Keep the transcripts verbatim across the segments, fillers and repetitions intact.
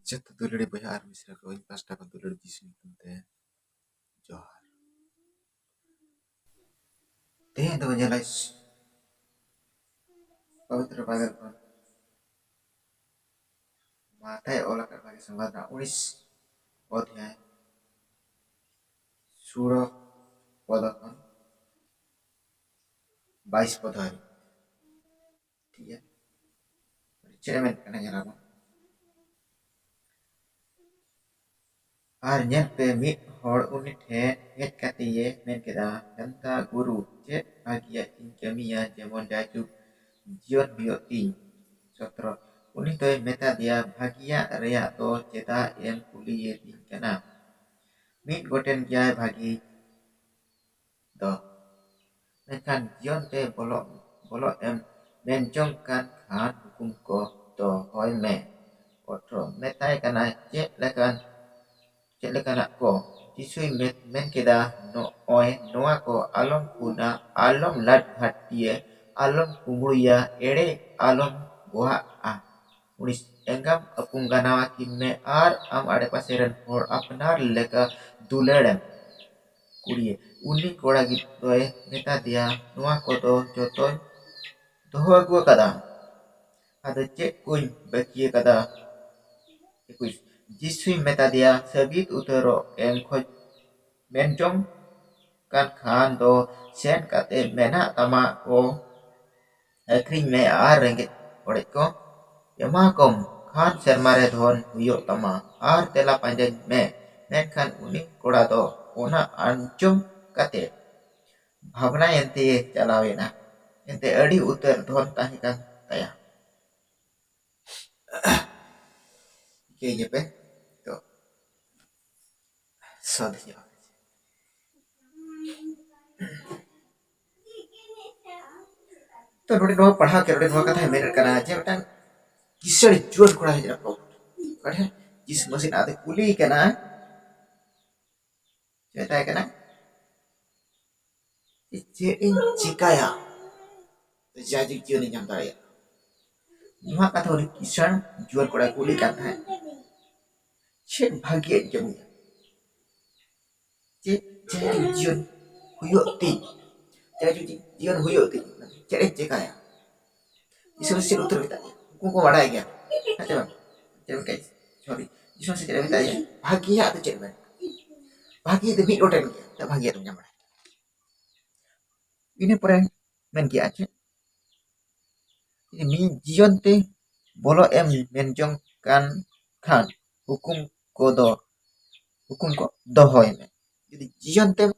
ᱡᱚᱛᱚ ᱫᱩᱞᱟᱹᱲᱤ ᱵᱚᱭᱦᱟ ᱟᱨ ᱢᱤᱥᱨᱟ ᱠᱚ, ᱤᱧ ᱯᱟᱥᱴᱟ ᱠᱷᱚᱱ ᱫᱩᱞᱟᱹᱲ ᱡᱤᱥᱩ ᱧᱩᱛᱩᱢ ᱛᱮ ᱡᱚᱦᱟᱨ᱾ ᱛᱮᱦᱮᱧ ᱫᱚ ᱧᱮᱞᱟ ᱯᱚᱵᱤᱛᱨᱚ ᱵᱟᱭᱵᱮᱞ ᱠᱷᱚᱱ ᱢᱟᱛᱷᱟᱭ ᱚᱞ ᱟᱠᱟᱫ ᱵᱷᱟᱜᱮ ᱥᱚᱝᱵᱟᱫ ᱨᱮᱱᱟᱜ ᱩᱱᱤᱥ ᱚᱫᱷᱭᱟᱭ ᱥᱩᱲᱚ ᱯᱚᱫ ᱠᱷᱚᱱ ᱵᱟᱭᱤᱥ ᱯᱚᱫ ᱦᱟᱹᱨᱤᱡ᱾ ᱴᱷᱤᱠ ᱜᱮᱭᱟ, ᱪᱮᱫ ᱮ ᱢᱮᱱ ᱠᱟᱱᱟ ᱧᱮᱞᱟᱵᱚᱱ᱾ ᱟᱨ ᱧᱮᱞ ᱯᱮ, ᱢᱤᱫ ᱦᱚᱲ ᱩᱱᱤ ᱴᱷᱮᱱ ᱦᱮᱡ ᱠᱟᱛᱮ ᱮ ᱢᱮᱱ ᱠᱮᱫᱟ, ᱦᱮᱸᱫᱟ ᱜᱩᱨᱩ, ᱪᱮᱫ ᱵᱷᱟᱹᱜᱤᱭᱟᱜ ᱤᱧ ᱠᱟᱹᱢᱤᱭᱟ, ᱡᱮᱢᱚᱱ ᱡᱟᱭᱡᱩᱜᱽ ᱡᱤᱭᱚᱱ ᱦᱩᱭᱩᱜ ᱛᱤᱧ? ᱥᱚᱛᱨᱚ᱾ ᱩᱱᱤ ᱫᱚᱭ ᱢᱮᱛᱟ ᱫᱮᱭᱟ, ᱵᱷᱟᱹᱜᱤᱭᱟᱜ ᱨᱮᱭᱟᱜ ᱫᱚ ᱪᱮᱫᱟᱜ ᱮᱢ ᱠᱩᱞᱤᱭᱮᱫᱤᱧ ᱠᱟᱱᱟ? ᱢᱤᱫ ᱜᱚᱴᱮᱱ ᱜᱮᱭᱟᱭ ᱵᱷᱟᱹᱜᱤ ᱫᱚ᱾ ᱢᱮᱱᱠᱷᱟᱱ ᱡᱤᱭᱚᱱ ᱛᱮ ᱵᱚᱞᱚᱜ, ᱵᱚᱞᱚᱜ ᱮᱢ ᱢᱮᱱ ᱡᱚᱝ ᱠᱟᱱ ᱠᱷᱟᱱ ᱦᱩᱠᱩᱢ ᱠᱚ ᱫᱚᱦᱚᱭ ᱢᱮ᱾ ᱚᱴᱷᱨᱚ᱾ ᱢᱮᱛᱟᱭ ᱠᱟᱱᱟᱭ, ᱪᱮᱫ ᱞᱮᱠᱟᱱ, ᱪᱮᱫ ᱞᱮᱠᱟᱱᱟᱜ ᱠᱚ? ᱡᱤᱥᱩᱭ ᱢᱮ-, ᱢᱮᱱ ᱠᱮᱫᱟ, ᱱᱚᱜᱼᱚᱭ ᱱᱚᱣᱟ ᱠᱚ, ᱟᱞᱚᱢ ᱠᱷᱩᱱᱟ, ᱟᱞᱚᱢ ᱞᱟᱴ ᱜᱷᱟᱹᱴᱤᱭᱟ, ᱟᱞᱚᱢ ᱠᱩᱢᱵᱽᱲᱩᱭᱟ, ᱮᱲᱮ ᱟᱞᱚᱢ ᱜᱚᱦᱟᱜᱼᱟ᱾ ᱩᱱᱤᱥ᱾ ᱮᱸᱜᱟᱢ ᱟᱹᱯᱩᱢ ᱜᱟᱱᱟᱣ ᱟᱹᱠᱤᱱ ᱢᱮ ᱟᱨ ᱟᱢ ᱟᱲᱮᱯᱟᱥᱮ ᱨᱮᱱ ᱦᱚᱲ ᱟᱯᱱᱟᱨ ᱞᱮᱠᱟ ᱫᱩᱞᱟᱹᱲᱮᱢ᱾ ᱠᱩᱲᱤ᱾ ᱩᱱᱤ ᱠᱚᱲᱟ ᱜᱤᱫᱽᱨᱟᱹᱭ ᱢᱮᱛᱟ ᱫᱮᱭᱟ, ᱱᱚᱣᱟ ᱠᱚᱫᱚ ᱡᱚᱛᱚᱧ ᱫᱚᱦᱚ ᱟᱹᱜᱩ ᱟᱠᱟᱫᱟ, ᱟᱫᱚ ᱪᱮᱫ ᱠᱚᱧ ᱵᱟᱹᱠᱤ ᱟᱠᱟᱫᱟ? ᱮᱠᱩᱥ᱾ ᱡᱤᱥᱩᱭ ᱢᱮᱛᱟ ᱫᱮᱭᱟ, ᱥᱟᱹᱵᱤᱛ ᱩᱛᱟᱹᱨᱚᱜ ᱮᱢ ᱠᱷᱚᱡᱽ, ᱢᱮᱱ ᱡᱚᱝ ᱠᱟᱱ ᱠᱷᱟᱱ ᱫᱚ ᱥᱮᱱ ᱠᱟᱛᱮ ᱢᱮᱱᱟᱜ ᱛᱟᱢᱟ ᱠᱚ ᱟᱹᱠᱷᱨᱤᱧ ᱢᱮ ᱟᱨ ᱨᱮᱸᱜᱮᱡ ᱚᱲᱮᱡ ᱠᱚ ᱮᱢᱟ ᱠᱚᱢ ᱠᱷᱟᱱ ᱥᱮᱨᱢᱟ ᱨᱮ ᱫᱷᱚᱱ ᱦᱩᱭᱩᱜ ᱛᱟᱢᱟ, ᱟᱨ ᱛᱮᱞᱟ ᱯᱟᱸᱡᱟᱧ ᱢᱮ᱾ ᱢᱮᱱᱠᱷᱟᱱ ᱩᱱᱤ ᱠᱚᱲᱟ ᱫᱚ ᱚᱱᱟ ᱟᱸᱡᱚᱢ ᱠᱟᱛᱮ ᱵᱷᱟᱵᱽᱱᱟᱭᱮᱱ ᱛᱮ ᱪᱟᱞᱟᱣ ᱮᱱᱟ᱾ ᱮᱱᱛᱮ ᱟᱹᱰᱤ ᱩᱛᱟᱹᱨ ᱫᱷᱚᱱ ᱛᱟᱦᱮᱸ ᱠᱟᱱ ᱛᱟᱭᱟ᱾ ᱴᱷᱤᱠᱟᱹᱭ ᱜᱮᱯᱮ ᱛᱚ᱾ ᱥᱟᱹᱫᱷᱩ ᱡᱚᱦᱟᱨ᱾ ᱛᱚ, ᱱᱚᱰᱮ ᱱᱚᱣᱟ ᱯᱟᱲᱦᱟᱣ ᱛᱮ ᱱᱚᱰᱮ ᱱᱚᱣᱟ ᱠᱟᱛᱷᱟᱭ ᱢᱮᱱᱮᱫ ᱠᱟᱱᱟ ᱡᱮ ᱢᱤᱫᱴᱟᱝ ᱠᱤᱥᱟᱹᱬ ᱡᱩᱣᱟᱹᱱ ᱠᱚᱲᱟ ᱦᱮᱡ ᱮᱱᱟ ᱯᱨᱚᱵᱷᱩ ᱴᱷᱮᱱ᱾ ᱚᱠᱟ ᱴᱷᱮᱱ? ᱡᱤᱥᱩ ᱢᱟᱹᱥᱤ ᱟᱫᱚ ᱠᱩᱞᱤᱭᱮ ᱠᱟᱱᱟ, ᱪᱮᱫ ᱢᱮᱛᱟᱭ ᱠᱟᱱᱟ? ᱪᱮᱫ ᱤᱧ ᱪᱤᱠᱟᱭᱟ ᱡᱟᱭᱡᱩᱜᱽ ᱡᱤᱭᱚᱱᱤᱧ ᱧᱟᱢ ᱫᱟᱲᱮᱭᱟᱜᱼᱟ? ᱱᱚᱣᱟ ᱠᱟᱛᱷᱟ ᱩᱱᱤ ᱠᱤᱥᱟᱹᱬ ᱡᱩᱣᱟᱹᱱ ᱠᱚᱲᱟᱭ ᱠᱩᱞᱤ ᱠᱟᱱ ᱛᱟᱦᱮᱸᱫ᱾ ᱪᱮᱫ ᱵᱷᱟᱜᱮᱭᱟᱜ ᱤᱧ ᱠᱟᱹᱢᱤᱭᱟ? ᱪᱮᱫ ᱡᱟᱦᱟᱸᱭ ᱡᱩᱫᱤ ᱡᱤᱭᱚᱱ ᱦᱩᱭᱩᱜ ᱛᱤᱧ, ᱡᱟᱦᱟᱸᱭ ᱡᱩᱫᱤ ᱡᱤᱭᱚᱱ ᱦᱩᱭᱩᱜ ᱛᱤᱧ, ᱪᱮᱫ ᱤᱧ ᱪᱮᱠᱟᱭᱟ? ᱡᱤᱥᱩ ᱢᱟᱹᱥᱤ ᱪᱮᱫ ᱩᱛᱛᱚᱨ ᱢᱮᱛᱟᱜ ᱞᱮᱭᱟ? ᱩᱱᱠᱩ ᱠᱚ ᱵᱟᱲᱟᱭ ᱜᱮᱭᱟ, ᱦᱮᱸ ᱥᱮ ᱵᱟᱝ? ᱪᱮᱫ ᱞᱮᱠᱟ, ᱥᱚᱨᱤ, ᱡᱤᱥᱩ ᱢᱟᱹᱥᱤ ᱪᱮᱫ ᱮ ᱢᱮᱛᱟᱜ ᱞᱮᱭᱟ? ᱵᱷᱟᱹᱜᱤᱭᱟᱜ ᱫᱚ ᱪᱮᱫ ᱢᱮᱱᱟᱜᱼᱟ? ᱵᱷᱟᱹᱜᱤ ᱫᱚ ᱢᱤᱫ ᱜᱚᱴᱮᱱ ᱜᱮᱭᱟ, ᱛᱚ ᱵᱷᱟᱹᱜᱤᱭᱟᱜ ᱫᱚᱢ ᱧᱟᱢ ᱫᱟᱲᱮᱭᱟᱜᱼᱟ᱾ ᱤᱱᱟᱹ ᱯᱚᱨᱮ ᱢᱮᱱ ᱠᱮᱜᱼᱟ ᱪᱮᱫ? ᱡᱩᱫᱤ ᱢᱤᱫ ᱡᱤᱭᱚᱱ ᱛᱮ ᱵᱚᱞᱚᱜ ᱮᱢ ᱢᱮᱱ ᱡᱚᱝ ᱠᱟᱱ ᱠᱷᱟᱱ, ᱦᱩᱠᱩᱢ ᱠᱚᱫᱚ, ᱦᱩᱠᱩᱢ ᱠᱚ ᱫᱚᱦᱚᱭ ᱢᱮ᱾ ᱡᱩᱫᱤ ᱡᱤᱭᱚᱱ ᱛᱮᱢ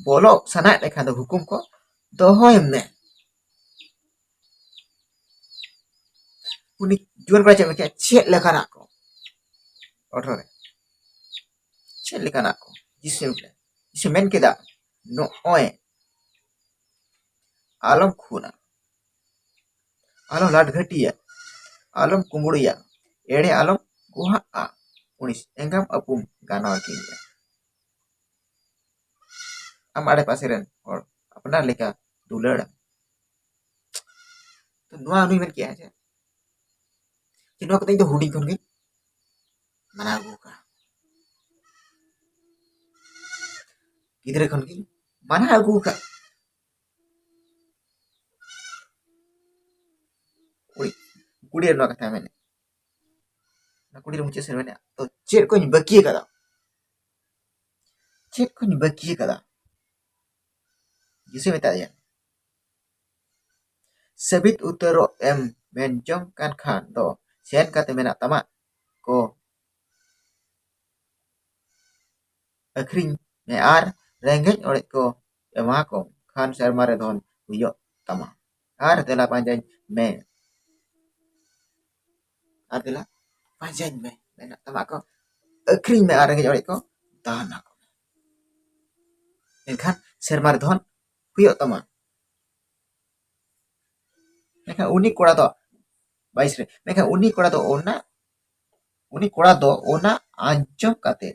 ᱵᱚᱞᱚᱜ ᱥᱟᱱᱟᱭᱮᱫ ᱢᱮ ᱠᱷᱟᱱ ᱫᱚ, ᱦᱩᱠᱩᱢ ᱠᱚ ᱫᱚᱦᱚᱭ ᱢᱮ᱾ ᱩᱱᱤ ᱡᱩᱣᱟᱹᱱ ᱠᱚᱲᱟ ᱪᱮᱫ ᱢᱮᱱ ᱠᱮᱫᱟ? ᱪᱮᱫ ᱞᱮᱠᱟᱱᱟᱜ ᱠᱚ? ᱚᱴᱷᱨᱚ ᱨᱮ, ᱪᱮᱫ ᱞᱮᱠᱟᱱᱟᱜ ᱠᱚ? ᱡᱤᱥᱩ, ᱡᱤᱥᱩ ᱢᱮᱱ ᱠᱮᱫᱟ, ᱱᱚᱜᱼᱚᱭ, ᱟᱞᱚᱢ ᱠᱷᱩᱱᱟ, ᱟᱞᱚᱢ ᱞᱟᱴ ᱜᱷᱟᱹᱴᱤᱭᱟ, ᱟᱞᱚᱢ ᱠᱩᱢᱵᱽᱲᱩᱭᱟ, ᱮᱲᱮ ᱟᱞᱚᱢ ᱜᱚᱦᱟᱜᱼᱟ, ᱩᱱᱤᱥ, ᱮᱸᱜᱟᱢ ᱟᱹᱯᱩᱢ ᱜᱟᱱᱚ ᱟᱹᱠᱤᱱ ᱜᱮᱭᱟ᱾ ᱟᱢ ᱟᱲᱮ ᱯᱟᱥᱮ ᱨᱮᱱ ᱦᱚᱲ ᱟᱯᱱᱟᱨ ᱞᱮᱠᱟ ᱫᱩᱞᱟᱹᱲ᱾ ᱛᱚ ᱱᱚᱣᱟ ᱩᱱᱤ ᱢᱮᱱ ᱠᱮᱜᱼᱟ ᱡᱮ, ᱡᱮ ᱱᱚᱣᱟ ᱠᱚᱫᱚ ᱤᱧ ᱫᱚ ᱦᱩᱰᱤᱧ ᱠᱷᱚᱱ ᱜᱮ ᱢᱟᱱᱟᱣ ᱟᱹᱜᱩ ᱟᱠᱟᱫᱼᱟ᱾ ᱜᱤᱫᱽᱨᱟᱹ ᱠᱷᱚᱱ ᱜᱮ ᱢᱟᱱᱟᱣ ᱟᱹᱜᱩ ᱟᱠᱟᱫ᱾ ᱠᱩᱲᱤ, ᱠᱩᱲᱤ ᱨᱮ ᱱᱚᱣᱟ ᱠᱟᱛᱷᱟ ᱢᱮᱱᱮᱫ, ᱚᱱᱟ ᱠᱩᱲᱤ ᱨᱮ ᱢᱩᱪᱟᱹᱫ ᱥᱮᱫ ᱢᱮᱱᱮᱫ, ᱛᱚ ᱪᱮᱫ ᱠᱚᱧ ᱵᱟᱹᱠᱤ ᱟᱠᱟᱫᱟ? ᱪᱮᱫ ᱠᱚᱧ ᱵᱟᱹᱠᱤ ᱟᱠᱟᱫᱟ? ᱡᱤᱥᱩ ᱢᱮᱛᱟᱫ ᱫᱮᱭᱟ, ᱥᱟᱹᱵᱤᱛ ᱩᱛᱟᱹᱨᱚᱜ ᱮᱢ ᱢᱮᱱ ᱡᱚᱝ ᱠᱟᱱ ᱠᱷᱟᱱ ᱫᱚ, ᱥᱮᱱ ᱠᱟᱛᱮ ᱢᱮᱱᱟᱜ ᱛᱟᱢᱟ ᱠᱚ ᱟᱹᱠᱷᱨᱤᱧ ᱢᱮ ᱟᱨ ᱨᱮᱸᱜᱮᱡ ᱚᱲᱮᱡ ᱠᱚ ᱮᱢᱟ ᱠᱚᱢ ᱠᱷᱟᱱ ᱥᱮᱨᱢᱟ ᱨᱮ ᱫᱷᱚᱱ ᱦᱩᱭᱩᱜ ᱛᱟᱢᱟ᱾ ᱟᱨ ᱫᱮᱞᱟ ᱯᱟᱸᱡᱟᱧ ᱢᱮ, ᱟᱨ ᱫᱮᱞᱟ ᱯᱟᱸᱡᱟᱧ ᱢᱮ, ᱢᱮᱱᱟᱜ ᱛᱟᱢᱟ ᱠᱚ ᱟᱹᱠᱷᱨᱤᱧ ᱢᱮ ᱟᱨ ᱨᱮᱸᱜᱮᱡ ᱚᱲᱮᱡ ᱠᱚ ᱫᱟᱱ ᱟᱠᱚ ᱢᱮ, ᱮᱱᱠᱷᱟᱱ ᱥᱮᱨᱢᱟ ᱨᱮ ᱫᱷᱚᱱ ᱦᱩᱭᱩᱜ ᱛᱟᱢᱟ᱾ ᱢᱮᱱᱠᱷᱟᱱ ᱩᱱᱤ ᱠᱚᱲᱟ ᱫᱚ, ᱵᱟᱭᱤᱥ ᱨᱮ, ᱢᱮᱱᱠᱷᱟᱱ ᱩᱱᱤ ᱠᱚᱲᱟ ᱫᱚ ᱚᱱᱟ, ᱩᱱᱤ ᱠᱚᱲᱟ ᱫᱚ ᱚᱱᱟ ᱟᱸᱡᱚᱢ ᱠᱟᱛᱮ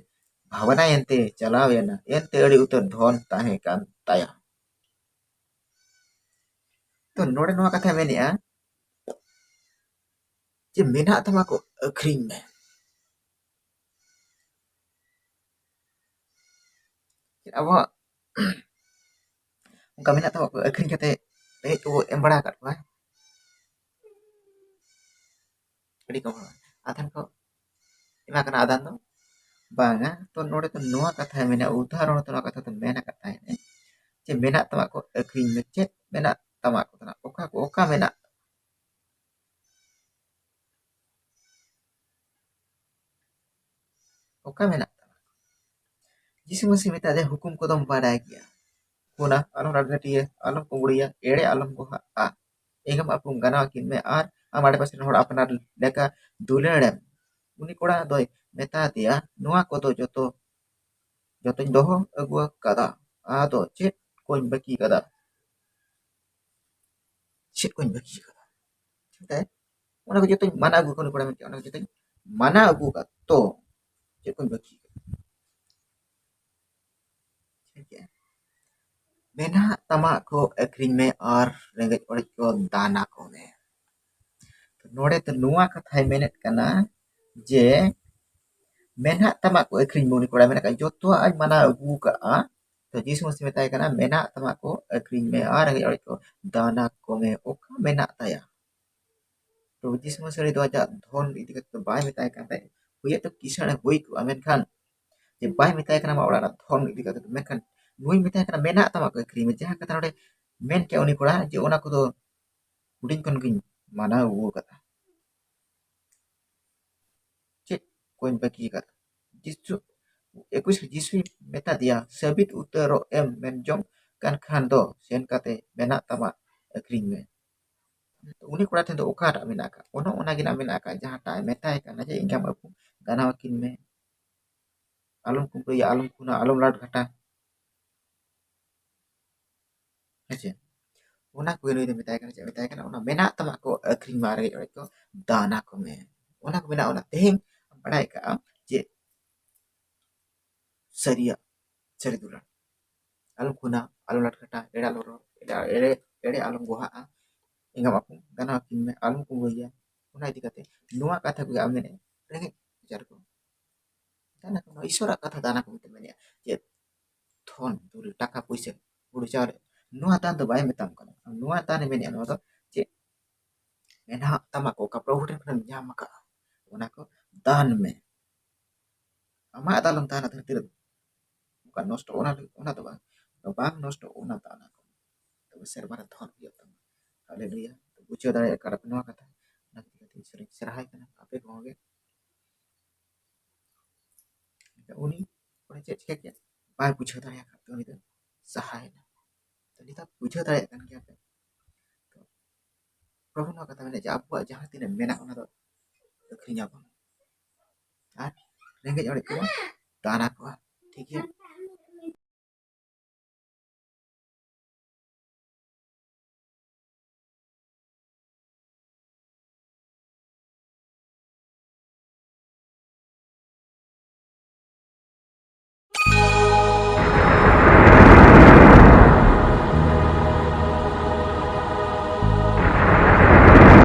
ᱵᱷᱟᱵᱽᱱᱟᱭᱮᱱ ᱛᱮ ᱪᱟᱞᱟᱣ ᱮᱱᱟ, ᱮᱱᱛᱮ ᱟᱹᱰᱤ ᱩᱛᱟᱹᱨ ᱫᱷᱚᱱ ᱛᱟᱦᱮᱸ ᱠᱟᱱ ᱛᱟᱭᱟ᱾ ᱛᱚ ᱱᱚᱰᱮ ᱱᱚᱣᱟ ᱠᱟᱛᱷᱟᱭ ᱢᱮᱱᱮᱜᱼᱟ ᱡᱮ ᱢᱮᱱᱟᱜ ᱛᱟᱢᱟ ᱠᱚ ᱟᱹᱠᱷᱨᱤᱧ ᱢᱮ, ᱪᱮᱫ ᱟᱵᱚᱣᱟᱜ ᱚᱱᱠᱟ ᱢᱮᱱᱟᱜ ᱛᱟᱵᱚᱱᱟ, ᱟᱹᱠᱷᱨᱤᱧ ᱠᱟᱛᱮ ᱨᱮᱸᱜᱮᱡ ᱠᱚ ᱮᱢ ᱵᱟᱲᱟ ᱟᱠᱟᱫ ᱠᱚᱣᱟ? ᱟᱹᱰᱤ ᱠᱚᱢ ᱦᱚᱲ᱾ ᱟᱫᱷᱮᱱ ᱠᱚ ᱮᱢᱟ ᱠᱟᱱᱟ, ᱟᱫᱷᱮᱱ ᱫᱚ ᱵᱟᱝᱟ᱾ ᱛᱚ ᱱᱚᱰᱮ ᱫᱚ ᱱᱚᱣᱟ ᱠᱟᱛᱷᱟᱭ ᱢᱮᱱᱟ, ᱩᱫᱟᱦᱚᱨᱚᱱ ᱛᱮ ᱱᱚᱣᱟ ᱠᱟᱛᱷᱟ ᱫᱚ ᱢᱮᱱ ᱟᱠᱟᱫ ᱛᱟᱦᱮᱸᱫ ᱡᱮ ᱢᱮᱱᱟᱜ ᱛᱟᱢᱟᱜ ᱠᱚ ᱟᱹᱠᱷᱨᱤᱧ ᱢᱮ᱾ ᱪᱮᱫ ᱢᱮᱱᱟᱜ ᱛᱟᱢᱟᱜ ᱠᱚ ᱛᱟᱢᱟ? ᱚᱠᱟ ᱠᱚ, ᱚᱠᱟ ᱢᱮᱱᱟᱜ ᱛᱟᱢᱟ? ᱚᱠᱟ ᱢᱮᱱᱟᱜ ᱛᱟᱢᱟ? ᱡᱤᱥᱩ ᱢᱟᱹᱥᱤ ᱢᱮᱛᱟ ᱫᱮᱭᱟ, ᱦᱩᱠᱩᱢ ᱠᱚᱫᱚᱢ ᱵᱟᱰᱟᱭ ᱜᱮᱭᱟ᱾ ᱠᱚᱱᱟ, ᱟᱞᱚᱢ ᱨᱟᱜᱷᱟᱹᱴᱤᱭᱟᱹ, ᱟᱞᱚᱢ ᱠᱩᱢᱵᱽᱲᱩᱭᱟ, ᱮᱲᱮ ᱟᱞᱚᱢ ᱜᱚᱦᱟᱜᱼᱟ, ᱮᱸᱜᱟᱢ ᱟᱹᱯᱩᱢ ᱜᱟᱱᱟᱣ ᱟᱹᱠᱤᱱ ᱢᱮ, ᱟᱨ ᱟᱢ ᱟᱲᱮ ᱯᱟᱥᱮ ᱨᱮᱱ ᱦᱚᱲ ᱟᱯᱱᱟᱨ ᱞᱮᱠᱟ ᱫᱩᱞᱟᱹᱲᱮᱢ᱾ ᱩᱱᱤ ᱠᱚᱲᱟ ᱫᱚᱭ ᱢᱮᱛᱟ ᱫᱮᱭᱟ, ᱱᱚᱣᱟ ᱠᱚᱫᱚ ᱡᱚᱛᱚ, ᱡᱚᱛᱚᱧ ᱫᱚᱦᱚ ᱟᱹᱜᱩ ᱟᱠᱟᱫᱟ, ᱟᱫᱚ ᱪᱮᱫ ᱠᱚᱧ ᱵᱟᱹᱠᱤ ᱠᱟᱫᱟ? ᱪᱮᱫ ᱠᱚᱧ ᱵᱟᱹᱠᱤ ᱠᱟᱫᱟ? ᱴᱷᱤᱠ ᱛᱟᱭ? ᱚᱱᱟ ᱠᱚ ᱡᱚᱛᱚᱧ ᱢᱟᱱᱟ ᱟᱹᱜᱩ ᱠᱟᱫᱟ, ᱠᱚᱲᱟ ᱢᱮᱱ ᱠᱮᱫᱟ, ᱚᱱᱟ ᱠᱚ ᱡᱚᱛᱚᱧ ᱢᱟᱱᱟ ᱟᱹᱜᱩ ᱠᱟᱫ, ᱛᱚ ᱪᱮᱫ ᱠᱚᱧ ᱵᱟᱹᱠᱤ ᱠᱟᱫᱟ? ᱴᱷᱤᱠ ᱜᱮᱭᱟ᱾ ᱢᱮᱱᱟᱜ ᱛᱟᱢᱟᱜ ᱠᱚ ᱟᱹᱠᱷᱨᱤᱧ ᱢᱮ ᱟᱨ ᱨᱮᱸᱜᱮᱡ ᱚᱨᱮᱡ ᱠᱚ ᱫᱟᱱ ᱟᱠᱚ ᱢᱮ᱾ ᱱᱚᱰᱮ ᱫᱚ ᱱᱚᱣᱟ ᱠᱟᱛᱷᱟᱭ ᱢᱮᱱᱮᱫ ᱠᱟᱱᱟ ᱡᱮ ᱢᱮᱱᱟᱜ ᱛᱟᱢᱟᱜ ᱠᱚ ᱟᱹᱠᱷᱨᱤᱧ ᱢᱮ᱾ ᱩᱱᱤ ᱠᱚᱲᱟᱭ ᱢᱮᱱ ᱠᱟᱜᱼᱟ, ᱡᱚᱛᱚᱣᱟᱜ ᱤᱧ ᱢᱟᱱᱟ ᱟᱹᱜᱩ ᱠᱟᱜᱼᱟ᱾ ᱛᱚ ᱡᱤᱥᱩ ᱢᱟᱹᱥᱤ ᱢᱮᱛᱟᱭ ᱠᱟᱱᱟ, ᱢᱮᱱᱟᱜ ᱛᱟᱢᱟᱜ ᱠᱚ ᱟᱹᱠᱷᱨᱤᱧ ᱢᱮ ᱟᱨ ᱨᱮᱸᱜᱮᱡ ᱚᱨᱮᱡ ᱠᱚ ᱫᱟᱱ ᱟᱠᱚ ᱢᱮ᱾ ᱚᱠᱟ ᱢᱮᱱᱟᱜ ᱛᱟᱭᱟ? ᱛᱚ ᱡᱤᱥᱩ ᱢᱟᱹᱥᱤ ᱫᱚ ᱟᱡᱟᱜ ᱫᱷᱚᱱ ᱤᱫᱤ ᱠᱟᱛᱮ ᱫᱚ ᱵᱟᱭ ᱢᱮᱛᱟᱭ ᱠᱟᱱ ᱛᱟᱦᱮᱸᱫ, ᱦᱩᱭᱩᱜ ᱛᱚ ᱠᱤᱥᱟᱹᱬ ᱮ ᱦᱩᱭ ᱠᱚᱜᱼᱟ, ᱢᱮᱱᱠᱷᱟᱱ ᱡᱮ ᱵᱟᱭ ᱢᱮᱛᱟᱭ ᱠᱟᱱᱟ ᱟᱢᱟᱜ ᱚᱲᱟᱜ ᱨᱮᱱᱟᱜ ᱫᱷᱚᱱ ᱤᱫᱤ ᱠᱟᱛᱮ ᱫᱚ, ᱢᱮᱱᱠᱷᱟᱱ ᱱᱩᱭ ᱢᱮᱛᱟᱭ ᱠᱟᱱᱟ, ᱢᱮᱱᱟᱜ ᱛᱟᱢᱟᱜ ᱠᱚ ᱟᱹᱠᱷᱨᱤᱧ ᱢᱮ᱾ ᱡᱟᱦᱟᱸ ᱠᱟᱛᱷᱟ ᱱᱚᱰᱮ ᱢᱮᱱ ᱠᱮᱜᱼᱟ ᱩᱱᱤ ᱠᱚᱲᱟ, ᱡᱮ ᱚᱱᱟ ᱠᱚᱫᱚ ᱦᱩᱰᱤᱧ ᱠᱷᱚᱱ ᱜᱤᱧ ᱢᱟᱱᱟᱣ ᱟᱹᱜᱩ ᱟᱠᱟᱫᱟ᱾ ᱪᱮᱫ ᱠᱚᱧ ᱵᱟᱹᱜᱤ ᱟᱠᱟᱫᱟ? ᱡᱤᱥᱩ, ᱮᱠᱩᱥ ᱨᱮ ᱡᱤᱥᱩᱭ ᱢᱮᱛᱟ ᱫᱮᱭᱟ, ᱥᱟᱹᱵᱤᱛ ᱩᱛᱟᱹᱨᱚᱜ ᱮᱢ ᱢᱮᱱ ᱡᱚᱝ ᱠᱟᱱ ᱠᱷᱟᱱ ᱫᱚ ᱥᱮᱱ ᱠᱟᱛᱮ ᱢᱮᱱᱟᱜ ᱛᱟᱢᱟ ᱟᱹᱠᱷᱨᱤᱧ ᱢᱮ᱾ ᱛᱚ ᱩᱱᱤ ᱠᱚᱲᱟ ᱴᱷᱮᱱ ᱫᱚ ᱚᱠᱟᱴᱟᱜ ᱢᱮᱱᱟᱜ ᱟᱠᱟᱫ? ᱚᱱᱮ ᱚᱱᱟ ᱜᱮ ᱱᱟᱜ ᱢᱮᱱᱟᱜ ᱟᱠᱟᱫ, ᱡᱟᱦᱟᱸᱴᱟᱜ ᱮ ᱢᱮᱛᱟᱭ ᱠᱟᱱᱟ ᱡᱮ ᱮᱸᱜᱟᱢ ᱟᱹᱯᱩ ᱜᱟᱱᱟᱣ ᱟᱹᱠᱤᱱ ᱢᱮ, ᱟᱞᱚᱢ ᱠᱩᱢᱵᱽᱲᱩᱭᱟ, ᱟᱞᱚᱢ ᱠᱷᱩᱱᱟ, ᱟᱞᱚᱢ ᱞᱟᱴ ᱜᱷᱟᱴᱟ᱾ ᱦᱮᱸ ᱪᱮ? ᱚᱱᱟ ᱠᱚᱜᱮ ᱱᱩᱭ ᱫᱚ ᱢᱮᱛᱟᱭ ᱠᱟᱱᱟ, ᱪᱮᱫ ᱢᱮᱛᱟᱭ ᱠᱟᱱᱟ? ᱚᱱᱟ ᱢᱮᱱᱟᱜ ᱛᱟᱢᱟ ᱠᱚ ᱟᱹᱠᱷᱨᱤᱧ ᱢᱮ ᱟᱨ ᱨᱮᱸᱜᱮᱡ ᱚᱨᱮᱡ ᱠᱚ ᱫᱟᱱ ᱟᱠᱚ ᱢᱮ᱾ ᱚᱱᱟ ᱠᱚ ᱢᱮᱱᱟᱜᱼᱟ, ᱚᱱᱟ ᱛᱮᱦᱮᱧ ᱵᱟᱲᱟᱭ ᱠᱟᱜᱼᱟ ᱡᱮ ᱥᱟᱹᱨᱤᱭᱟᱜ, ᱥᱟᱹᱨᱤ ᱫᱩᱞᱟᱹᱲ᱾ ᱟᱞᱚᱢ ᱠᱷᱩᱱᱟ, ᱟᱞᱚᱢ ᱞᱟᱴ ᱜᱷᱟᱴᱟ, ᱮᱲᱮ ᱟᱞᱚᱢ ᱨᱚᱲ, ᱮᱲᱮ, ᱮᱲᱮ, ᱮᱲᱮ ᱟᱞᱚᱢ ᱜᱚᱦᱟᱜᱼᱟ, ᱮᱸᱜᱟᱢ ᱟᱹᱯᱩᱢ ᱜᱟᱱᱟᱣ ᱟᱹᱠᱤᱱ ᱢᱮ, ᱟᱞᱚᱢ ᱠᱩᱢᱵᱽᱲᱩᱭᱟ᱾ ᱚᱱᱟ ᱤᱫᱤ ᱠᱟᱛᱮ ᱱᱚᱣᱟ ᱠᱟᱛᱷᱟ ᱠᱚᱜᱮ ᱟᱢ ᱢᱮᱱᱮᱫ ᱨᱮᱸᱜᱮᱡ ᱱᱟᱪᱟᱨ ᱠᱚ ᱫᱟᱱ ᱟᱠᱚ ᱢᱮ, ᱤᱥᱚᱨᱟᱜ ᱠᱟᱛᱷᱟ ᱫᱟᱱ ᱟᱠᱚ ᱢᱮᱱᱛᱮ ᱢᱮᱱᱮᱫᱼᱟ᱾ ᱪᱮᱫ? ᱫᱷᱚᱱ ᱫᱩᱨᱤᱵᱽ, ᱴᱟᱠᱟ ᱯᱩᱭᱥᱟᱹ, ᱦᱩᱲᱩ ᱪᱟᱣᱞᱮ, ᱱᱚᱣᱟ ᱫᱟᱱ ᱫᱚ ᱵᱟᱭ ᱢᱮᱛᱟᱢ ᱠᱟᱱᱟ᱾ ᱱᱚᱣᱟ ᱫᱟᱱᱮ ᱢᱮᱱᱮᱫᱼᱟ, ᱱᱚᱣᱟ ᱫᱚ ᱪᱮᱫ ᱢᱮᱱᱟᱜ ᱛᱟᱢᱟ ᱠᱚ, ᱚᱠᱟ ᱯᱨᱚᱵᱷᱩ ᱴᱷᱮᱱ ᱠᱷᱚᱱᱮᱢ ᱧᱟᱢ ᱟᱠᱟᱫᱼᱟ, ᱚᱱᱟ ᱠᱚ ᱫᱟᱱ ᱢᱮ᱾ ᱟᱢᱟᱜ ᱫᱟᱱ ᱟᱞᱚᱢ ᱫᱟᱱᱟ ᱫᱷᱟᱹᱨᱛᱤ ᱨᱮ, ᱚᱱᱠᱟ ᱱᱚᱥᱴᱚ, ᱚᱱᱟ, ᱚᱱᱟ ᱫᱚ ᱵᱟᱝ, ᱵᱟᱝ ᱱᱚᱥᱴᱚ, ᱚᱱᱟ ᱫᱟᱱ ᱟᱠᱚ, ᱛᱚᱵᱮ ᱥᱮᱨᱢᱟ ᱨᱮ ᱫᱷᱚᱱ ᱦᱩᱭᱩᱜ ᱛᱟᱢᱟ᱾ ᱦᱟᱞᱮᱞᱩᱭᱟ᱾ ᱵᱩᱡᱷᱟᱹᱣ ᱫᱟᱲᱮᱭᱟᱜ ᱠᱟᱱᱟ ᱯᱮ ᱱᱚᱣᱟ ᱠᱟᱛᱷᱟ? ᱚᱱᱟ ᱠᱷᱟᱹᱛᱤᱨ ᱠᱟᱛᱮ ᱤᱧ ᱥᱮᱨᱮᱧ ᱥᱮᱨᱦᱟᱭ ᱠᱟᱱᱟ ᱟᱯᱮ ᱠᱚᱦᱚᱸ ᱜᱮ᱾ ᱩᱱᱤ ᱚᱸᱰᱮ ᱪᱮᱫ ᱪᱤᱠᱟᱹ ᱠᱮᱫ? ᱵᱟᱭ ᱵᱩᱡᱷᱟᱹᱣ ᱫᱟᱲᱮᱭᱟᱜ ᱠᱟᱱ ᱛᱮ ᱩᱱᱤ ᱫᱚ ᱥᱟᱦᱟᱭᱮᱱᱟ᱾ ᱛᱚ, ᱱᱤᱛᱚᱜ ᱵᱩᱡᱷᱟᱹᱣ ᱫᱟᱲᱮᱭᱟᱜ ᱠᱟᱱ ᱜᱮᱭᱟ ᱯᱮ? ᱛᱚ, ᱯᱨᱚᱵᱷᱩ ᱱᱚᱣᱟ ᱠᱟᱛᱷᱟ ᱢᱮᱱᱟ ᱡᱮ ᱟᱵᱚᱣᱟᱜ ᱡᱟᱦᱟᱸ ᱛᱤᱱᱟᱹᱜ ᱢᱮᱱᱟᱜ, ᱚᱱᱟ ᱫᱚ ᱟᱹᱠᱷᱨᱤᱧ ᱟᱵᱚᱱ ᱟᱨ ᱨᱮᱸᱜᱮᱡ ᱚᱨᱮᱡ ᱠᱚᱵᱚᱱ ᱫᱟᱱ ᱟᱠᱚᱣᱟ᱾ ᱴᱷᱤᱠ ᱜᱮᱭᱟ?